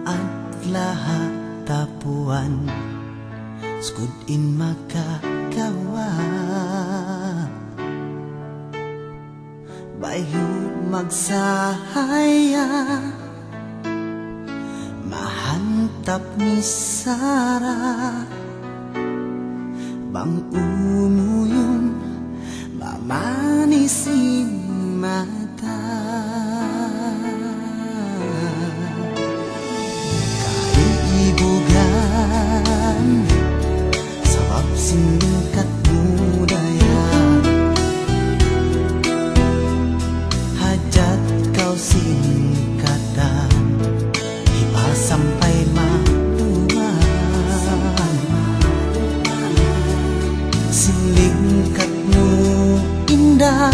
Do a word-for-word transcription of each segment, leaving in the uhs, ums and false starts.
Adlaha tapuan, skud in makakawa', bayhu' magsahaya, mahantap misara, bang umuyun, mamanis in mata. Kaibugan, sabab sin lingkat mu dayahan, hajat kaw sin katan, ipasampay maluman. Sin lingkat mu inda,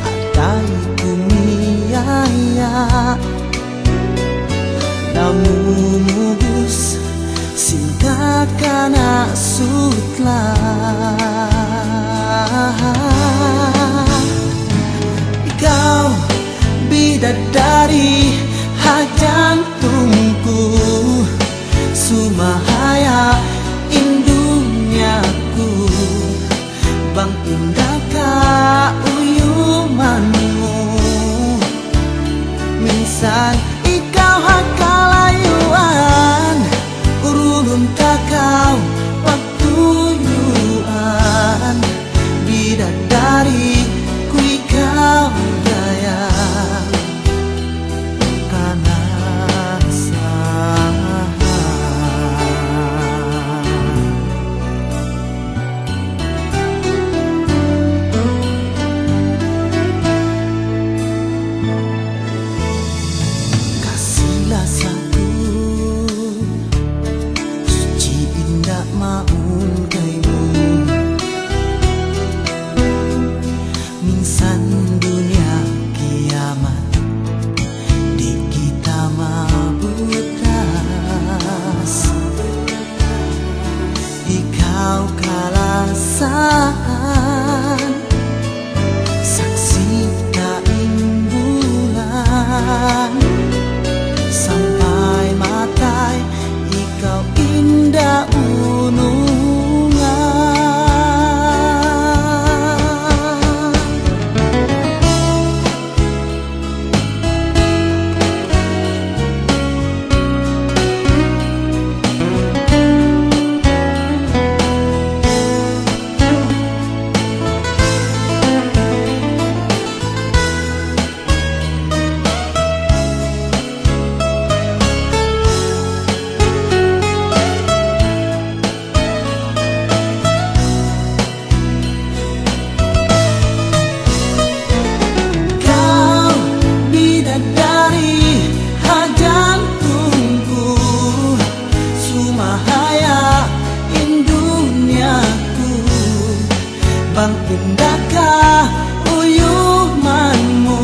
atay ku miyaya, namumubus sin kakana' sutla. Ikaw, bidadari ha jantung ku, sumahaya in dunya ku, bang inda kauyuman mu. Minsan ikaw ha kalayuan, urulun ta kaw pagtuyuan, bidadari ku ikaw dayahan. Kanasahan. Kasi-lasa ku, suchi inda' mawn kaymu. Minsan dunya kiyamat, di' kita mabutas. Ikaw kalasahan, saksi' ta in bulan. Sampay matay, ikaw inda' unungan. Kaw bidadari ha jantung ku, sumahaya in dunya ku, bang inda kauyuman mu.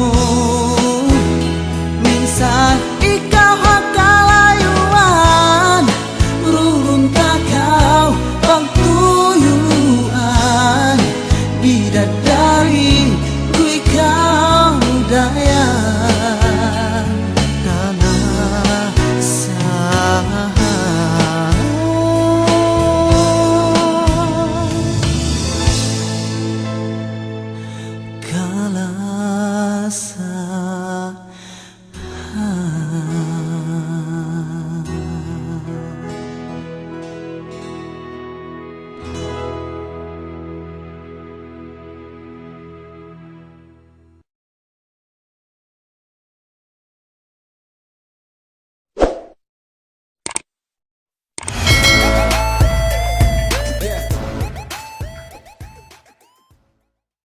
Minsan ikaw ha